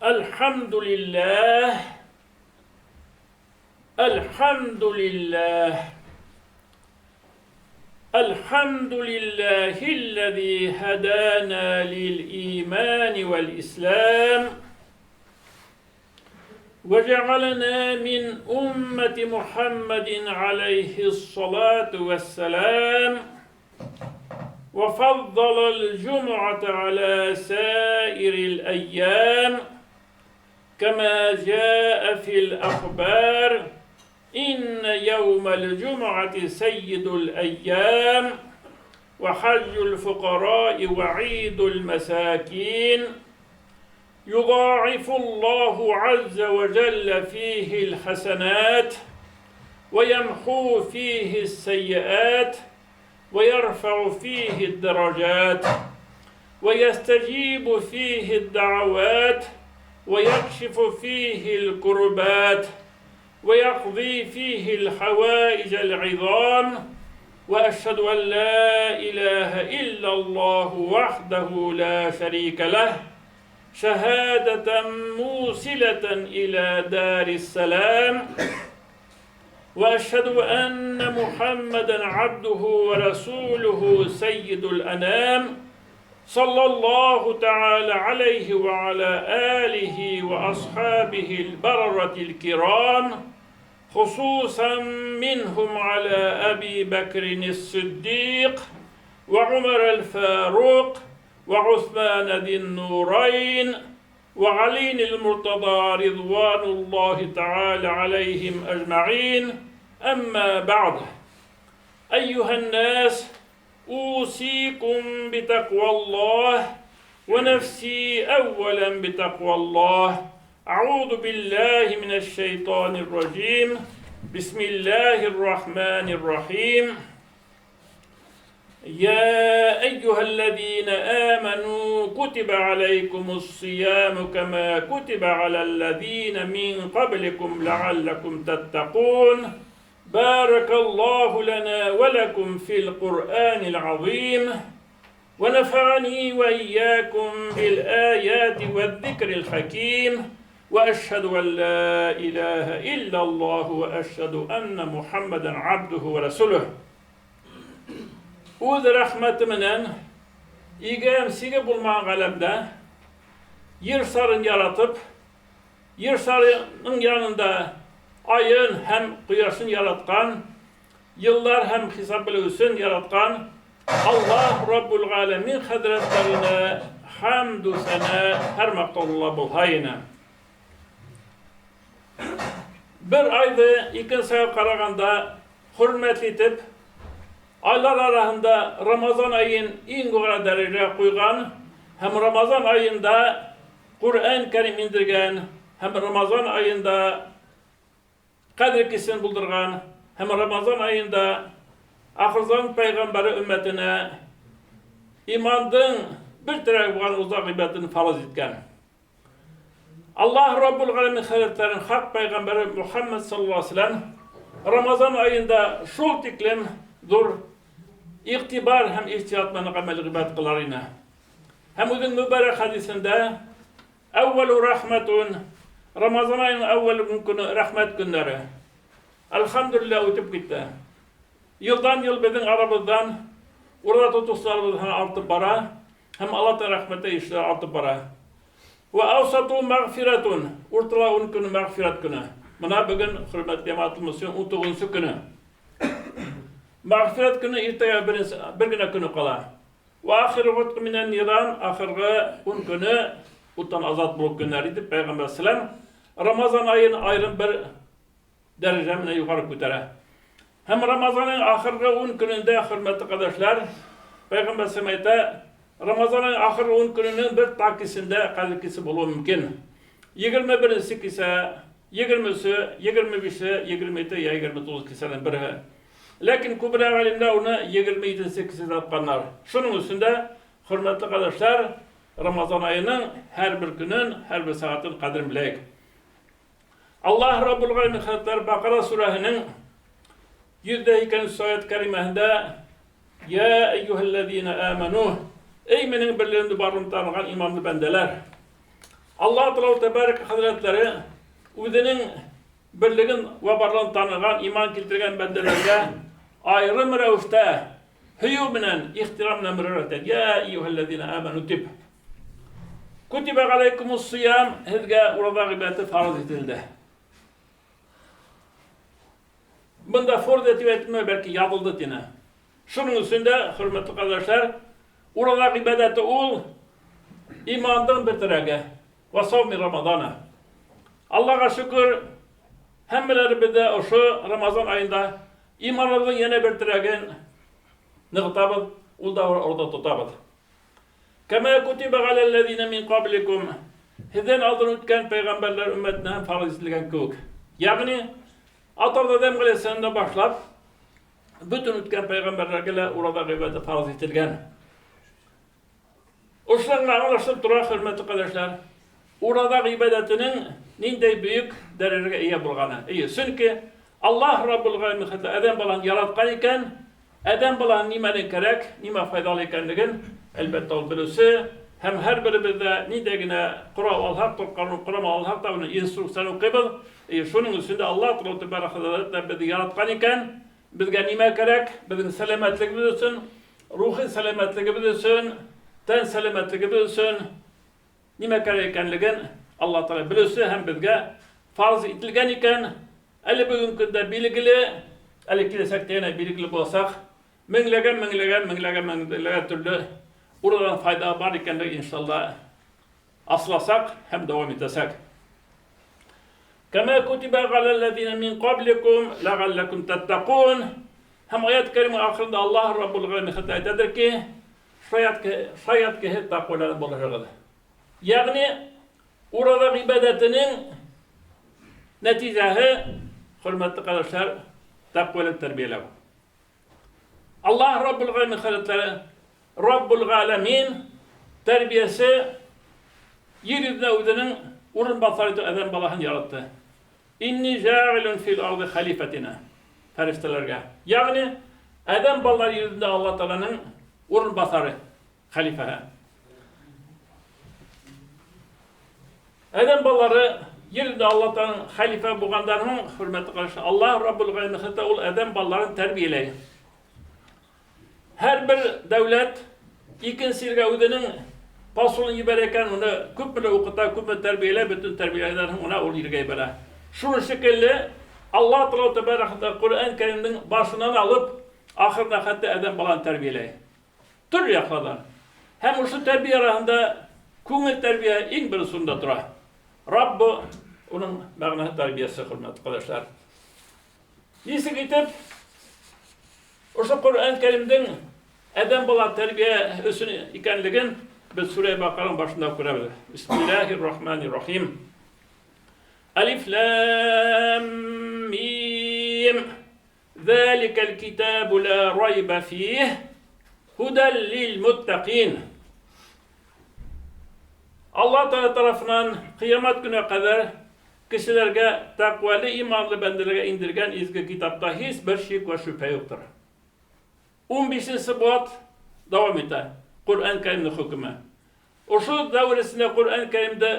Elhamdülillah. Elhamdülillah. Elhamdülillahillezî hedâna lil îmân vel İslam ve cealena min ümmeti Muhammedin aleyhissalâtu vesselâm ve faddalel cum'ate alâ sâiril eyyâm كما جاء في الأخبار إن يوم الجمعة سيد الأيام وحج الفقراء وعيد المساكين يضاعف الله عز وجل فيه الحسنات ويمحو فيه السيئات ويرفع فيه الدرجات ويستجيب فيه الدعوات ويكشف فيه الكربات ويقضي فيه الحوائج العظام وأشهد أن لا إله إلا الله وحده لا شريك له شهادة موصلة إلى دار السلام وأشهد أن محمدا عبده ورسوله سيد الأنام صلى الله تعالى عليه وعلى آله وأصحابه البررة الكرام خصوصا منهم على أبي بكر الصديق وعمر الفاروق وعثمان ذي النورين وعلي المرتضى رضوان الله تعالى عليهم أجمعين أما بعد أيها الناس أوصيكم بتقوى الله ونفسي أولا بتقوى الله أعوذ بالله من الشيطان الرجيم بسم الله الرحمن الرحيم يا أيها الذين آمنوا كتب عليكم الصيام كما كتب على الذين من قبلكم لعلكم تتقون بارك الله لنا ولكم في القرآن العظيم ونفعني وإياكم بالآيات والذكر الحكيم وأشهد أن لا إله إلا الله وأشهد أن محمدا عبده ورسوله Үҙ рәхмәте менән иге сиге булмаған ғаләмдә ер шарын яратып, ер шарының янында айын һәм ҡояшын яратҡан, йылдар һәм хисап белеү өсөн яратҡан Аллаһ Раббул Ғаләмин хәҙрәттәренә хәмду сәнә һәр маҡтаулы булһайны. Бер айҙы икенсегә ҡарағанда хөрмәт итеп, айлар араһында Рамазан айын иң юғары дәрәжәгә ҡуйған һәм Рамазан айында Ҡөрьән Кәрим индергән һәм Рамазан айында Ҡәҙер кисен булдырған һәм Рамазан айында ахырзаман пәйғәмбәре өммәтенә имандың бер терәге булған ураза ғибәдәтен фарыз иткән. Аллаһ Раббул Ғаләмин хәҙрәтләренең хаҡ пәйғәмбәре Мухаммад саллаллаһу алейһи вәсәләм Рамазан айында шул тиклем ҙур иғтибар һәм ихтият менән ғәмәл ғибәдәт ҡылар ине. Һәм үҙенең мөбәрәк хәдисендә әүвәлү рәхмәтун Рамазан айының әүвәл көнө рәхмәт көннәре. Әлхәмдүлилләһ үтеп китте. Йылдан йыл беҙҙең арабыҙҙан ураза тотоусыларыбыҙ һаны артып бара һәм Алла Тәғәлә рәхмәте ишләре артып бара. Вә әүсату мәгъфирәтун уртала ун көнө мәгъфирәт көнө. Мына бөгөн хөрмәтле йәмәғәтел мөслимин 19 көнө. Мәгъфирәт көне иртәгә беренче бер генә көне кала. Вә ахиру гутк минән ниран ахыргы 10 көне уттан азат булу көннәре дип пәйгамбәр сәлам Рамазан аен аерым бер дәрәҗә менә югары күтәрә. Һәм Рамазанның ахыргы 10 көнендә, хөрмәтле кардәшләр, пәйгамбәр сәлам әйтә, Рамазанның ахыргы 10 көненең бер таг кисендә кадер кисе булуы мөмкин. 21 кисә, 20-се, 25-е, 27 я 29 кисәнең бере. Ләкин күбрәк галимнәр уны 27 кисә тапканнар. Шуның өчен дә, хөрмәтле кардәшләр, Рамазан аеның һәрбер көнен, һәрбер сәгатен кадерен беләйек. Аллаһ Раббул Галәмин хәзрәтләре Бакара сүрәһенең 102 аят кәримәһендә Я әйюһәлләзина аману Эй минең берлегемде барлығын таныған иманлы бәндәләр! Аллаһ Тәгалә Тәбәрәк хәзрәтләре үзенең берлеген вә барлыгын таныган, иман килтергән бәндәләргә аерым рәвештә һөю менән, ихтирам белән мөрәҗәгать итә. Я әйюһәлләзина аману дип. Кутиба галәйкумус сиям, һеҙгә ураҙа ғибәдәте фарыз ителде. Бында форза тип әйтелмәй, бәлки яҙылды тине. Шуның өсөн дә, хөрмәтле кардәшләр, ураза гыйбадәте ул имандың бер терәге. Ва сауми Рамазана. Аллаһка шөкер, һәммәләребез дә ошо Рамазан аенда иманыбызның янә бер терәген ныгытабыз, ул да ураза тотабыз. Кәмә кутиба галәлләзина мин кабликум. Һеҙҙән алдын үткән пәйғәмбәрләр өммәтенә фарыз ителгән кеүек. Ягъни Атабыз Адәм галәйһиссәламдан башлап бөтен үткән пәйғәмбәрләргә лә ураза гыйбадәте фарыз ителгән. Ошодан гына аңлашылып тора, хөрмәтле кардәшләр, ураза гыйбадәтенең ниндәй бөек дәрәҗәгә ия булганы. Әйе, чөнки Аллаһ Раббул Галәмин хәтта адәм баласын яраткан икән, адәм балаһына нимәнең кәрәк, нимә файдалы икәнлеген, әлбәттә, ул белүче һәм һәрберебез дә ниндәй генә корал алһак, корама алһак та, уның инструкцияне укыйбыз. Әйе, шуның өчен дә Аллаһ Тәгалә безне яраткан икән, безгә нимә кәрәк, безнең сәламәтлегебез өчен, рухи сәламәтлегебез өчен, тән сәламәтлегебез өчен нимә кәрәк икәнлеген Аллаһ Тәгалә белүче һәм безгә фарыз ителгән икән, әле бүгенге көндә билгеле, әле киләчәктә янә билгеле булачак, меңләгән, меңләгән, меңләгән, меңләгән төрле урадан файда бар икәнлеге иншалла асласак һәм дәвам итәсәк. Кәмә кутиба галәлләзина мин кабликум ләгалләкум таттакун. Һәм аят кәримә ахырында Аллаһ Раббул Галәмин хәтта әйтәдер ки, шаят ки, шаят ки һеҙ тәҡвәләр булырһығыҙ. Ягъни ураза гыйбадәтенең нәтиҗәһе, хөрмәтле кардәшләр, тәкъвалык тәрбияләү. Аллаһ Раббул Галәмин хәзрәтләре Раббул Галәмин тәрбиясе ер йөзенә үзенең урынбасары итеп адәм балаһын яратты. Инни җагилун фил арды халифатина. Фәрештәләргә. Ягъни адәм балалары йөзендә Аллаһ Тәгаләнең урынбасары, хәлифәһе. Адәм балалары ер йөзендә Аллаһ Тәгаләнең хәлифә булганнан һуң, хөрмәтле кардәшләр, Аллаһ Раббул Галәмин хәтта ул адәм балаларын тәрбияләй. Һәрбер дәүләт икенче илгә үзенең посолын җибәрә икән, уны күпме укыта, күпме тәрбияләй, бөтен тәрбияләгәннән һуң гына ул илгә җибәрә. Шуның шикелле Аллаһ Тәгалә тәбәрәк Коръән Кәримнең башыннан алып ахырына хәтта адәм баланы тәрбияләй. Төрле яклардан. Һәм шушы тәрбия арасында күңел тәрбия иң беренче урында тора. Раббы уның мәгънәсе тәрбиясе, хөрмәтле кардәшләр. Ничек итеп ошо Коръән Кәримнең адәм бала тәрбия өчен икәнлеген без сүрә Бакараның башында күрәбез. Бисмиллаһир рахманир рахим. Алиф лам мим. Заликал китабу ла райба фих. Худал лил муттакин. Аллаһ Тәгалә тарафыннан кыямәт көненә кадәр кешеләргә тәкъвалы иманлы бәндәләргә индергән изге китапта һич бер шик вә шөбһә юктыр. 15 бат дәвам итә Коръән Кәримнең хөкеме. Ошо дәвер эчендә Коръән Кәримдә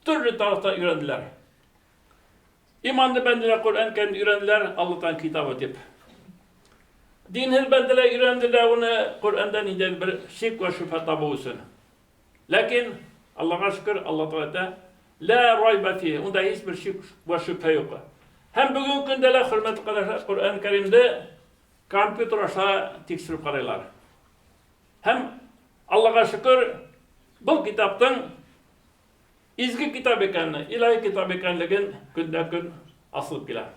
төрле тарафта өйрәнделәр. Иманлы бәндәләр Коръән Кәримне өйрәнделәр, Аллаһтан китабы дип. Динһез бәндәләр өйрәнделәр уны Коръәндә ниндәйдер бер шик вә шөбһә табу өчен. Ләкин Аллаһка шөкер, Аллаһ Тәгалә әйтә, Ла райба фи, унда һич бер шик вә шөбһә юк. Һәм бүгенге көндә лә, хөрмәтле кардәшләр, Коръән Кәримдә компьютер аша тикшереп карыйлар. Һәм Аллаһка шөкер, был китаптың изге китап икәнен, илаһи китап икәнлеген көндән-көн асылып килә.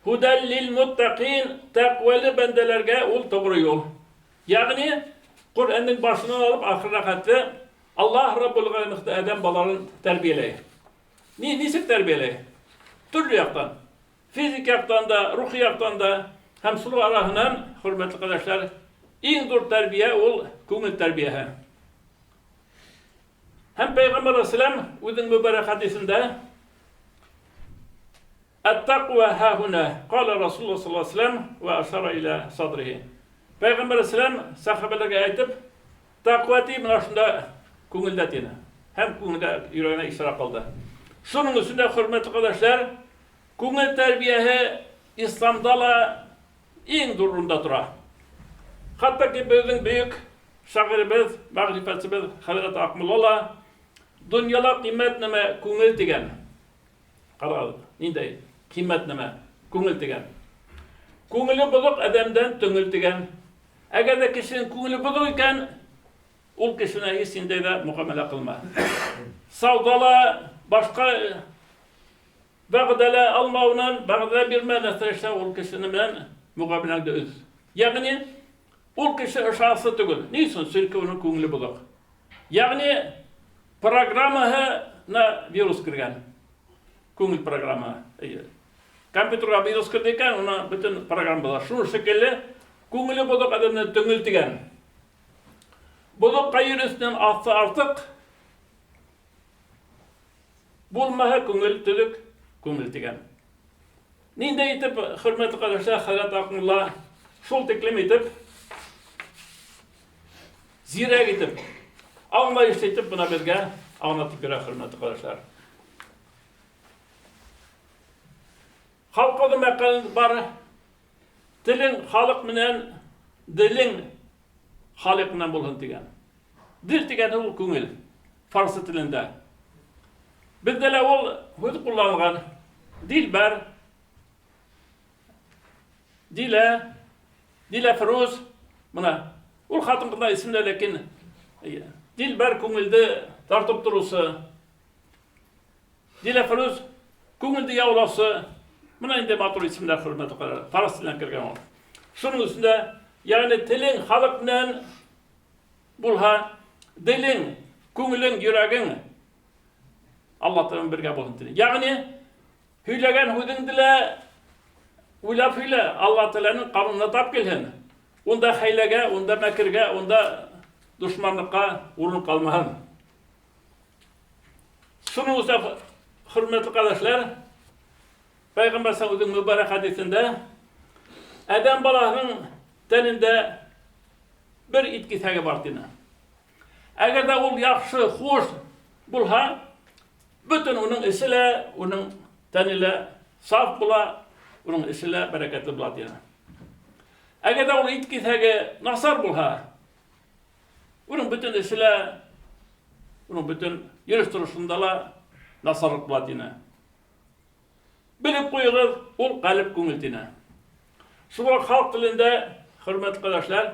Һудәл лил муттакин, тәкъвалы бәндәләргә ул тугры юл. Ягъни Коръәннең башыннан алып ахырына хәтле Аллаһ Раббул Галәмин адәм балаларын тәрбияләй. Ни ничек тәрбияләй? Төрле яктан. Физик яктан да, рухи яктан да һәм шул араһыннан, хөрмәтле кардәшләр, иң зур тәрбия ул күңел тәрбиясе. Һәм Пәйгамбәр алейһиссәлам үзенең мөбарәк хәдисендә Әт-тәкъва һа-һуна, кала Расулуллаһ саллаллаһу алейһи ва сәлләм вә ашара иля садрихи. Пәйгамбәр алейһиссәлам сәхабәләргә әйтеп, тәкъва ти менә шунда күңелдә тине. Һәм күңелдә йөрәгенә ишарә кылды. Шуның өчен дә, хөрмәтле кардәшләр, күңел тәрбияһе исламда ла иң зур урында тора. Хәтта ки безнең бөек шагыйребез, мәгърифәтчебез хәзрәт Акмулла ла дөньяда кыйммәт нәмә күңел дигән. Карагыз, ниндәй кыйммәт нәмә күңел дигән. Күңеле бозык адәмдән төңел дигән. Әгәр дә кешенең күңеле бозык икән, ул кешене һич ниндәй дә мөгамәлә кылма. Саудала башка вәгъдәлә алмавыннан, вәгъдә бирмә, нәрсә эшлә, ул кешене белән мөгамәләңде өз. Ягъни, ул кеше ышанычлы түгел. Ни өчен? Чөнки уның күңеле бозык. Ягъни, программаһына вирус кергән. Күңел программа. Компьютерга вирус керде икән, уны бөтен программа була. Шуның шикелле, күңеле бозык адәмне төңел дигән. Бозыкка йөр өстеннән асты артык. Булмаһа күңел төзек, күңел дигән. Ниндәй итеп, хөрмәтле кардәшләр, хәзрәт Акмулла шул тиклем итеп зирәк итеп, аңлаешлы итеп менә безгә аңлатып бирә, хөрмәтле кардәшләр. Халкыбызның мәкале бар. Телең халык менән, делең халык менән булсын дигән. Дил дигән ул күңел, фарсы телендә. Бездә лә ул һүз кулланылган. Дилбәр, Дилә, Диләфрүз, менә ул хатын-кызлар исемле, ләкин Дилбәр күңелде тартып торучы. Диләфрүз, күңелде яуласы. Менә инде матур исемнәр, хөрмәтле кадәр. Фарс теленнән кергән ул. Шуның өстендә, ягъни телең халык белән булһа, дилең, күңелең, йөрәгең Алла Тәгалә бергә булсын диле. Ягъни һөйләгән һүзеңде лә уйлап һөйлә, Алла Тәгаләнең канунына тап килһен. Унда хәйләгә, унда мәкергә, унда дошманлыкка урын калмаһын. Шуның өчен, хөрмәтле кардәшләр, Пәйгамбәр үзенең мөбарәк хәдисендә адәм баласының тәнендә бер ит кисәге бар дине. Әгәр дә ул яхшы, хуш булһа, бөтен уның эше лә, уның тәне лә саф була, уның эше лә бәрәкәтле була дине. Әгәр дә ул ит кисәге насар булһа, уның бөтен эше лә, уның бөтен йөреш торышында ла насарлык була дине. Белеп куегыз, ул калеб күңел тине. Шуңа халык телендә, хөрмәтле кардәшләр,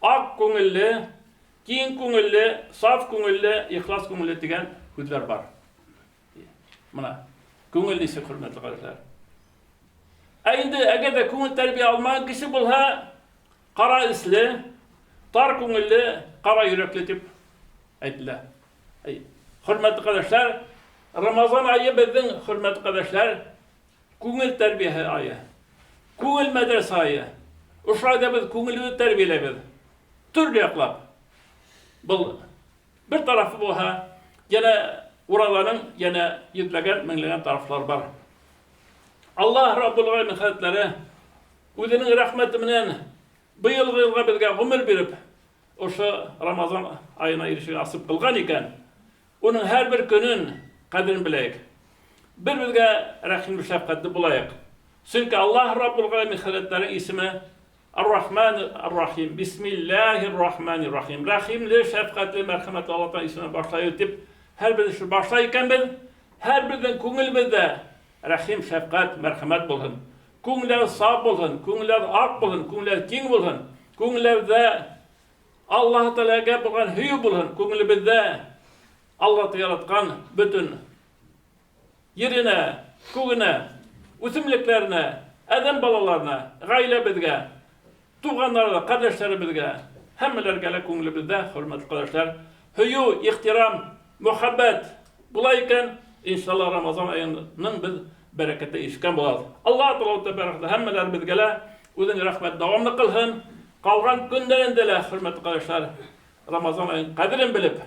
ак күңелле, киң күңелле, саф күңелле, ихлас күңелле дигән сүзләр бар. Менә күңел ничек, хөрмәтле кардәшләр. Ә инде әгәр дә күңел тәрбия алмаган кеше булһа, кара эсле, тар күңелле, кара йөрәкле дип әйтелә. Хөрмәтле кардәшләр, Рамазан ае безнең, хөрмәтле кардәшләр, күңел тәрбиясе ае. Күңел мәдрәсә ае. Ошо айда без күңелебезне тәрбияләйбез. Төрле яклап. Был бер тарафы булса, янә уразаның янә йөзләгән, меңләгән тарафлары бар. Аллаһ Раббул Галәмин хәзрәтләре үзенең рәхмәте белән быелгы елга безгә гомер биреп, ошо Рамазан аена ирешергә насыйп кылган икән, уның һәрбер көнен кадерен беләйек. Бер-безгә рәхимле, шәфкатьле булайык. Чөнки Аллаһ Раббул Галәмин хәзрәтләренең исеме Ар-Рахман Ар-Рахим. Бисмиллаһир Рахманир Рахим. Рәхимле, шәфкатьле, мәрхәмәтле Аллаһтан исемен башлайбыз дип һәрбер эшне башлай икәнбез, һәрбернең күңелебездә рәхим, шәфкать, мәрхәмәт булсын. Күңелләр саф булсын, күңелләр ак булсын, күңелләр киң булсын, күңелләрдә Аллаһ Тәгаләгә булган һөю булсын, күңелебездә Аллаһ яраткан бөтен еренә, күгенә, үсемлекләренә, адәм балаларына, гаиләбезгә, туганнарга, кардәшләребезгә, һәммәләргә лә күңелебездә, хөрмәтле кардәшләр, һөю, ихтирам, мөхәббәт була икән, иншалла Рамазан аеның без бәрәкәте ишкән булабыз. Аллаһ Тәгалә тәбәрәк һәммәләребезгә лә үзенең рәхмәт дәвамлы кылсын. Калган көннәрендә лә, хөрмәтле кардәшләр, Рамазан аеның кадерен белеп,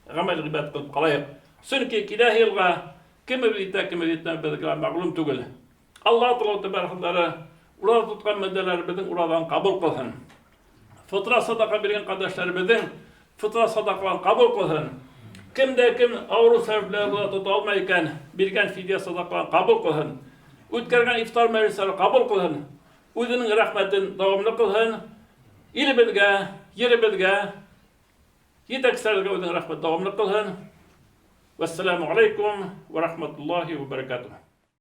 гамәл гыйбадәт кылып калайык. Чөнки киләһе елга кемебез итә, кемебез итмәс безгә мәгълүм түгел. Аллаһ Тәгалә тәбәрәк ураза тоткан бәндәләребезнең уразан кабул кылсын. Фытра садака биргән кардәшләребезнең фытра садакаларын кабул кылсын. Кем дә кем авыру сәбәпле ураза тота алмай икән, биргән фидия садакаларын кабул кылһын. Үткәргән ифтар мәҗлесләрен кабул кылһын. Үзенең рәхмәтен дәвамлы кылһын. Илебезгә, еребезгә, җитәкчеләргә үзенең рәхмәт дәвамлы кылһын. Вәссәламу алейкум ва рахматуллахи ва баракатуһ.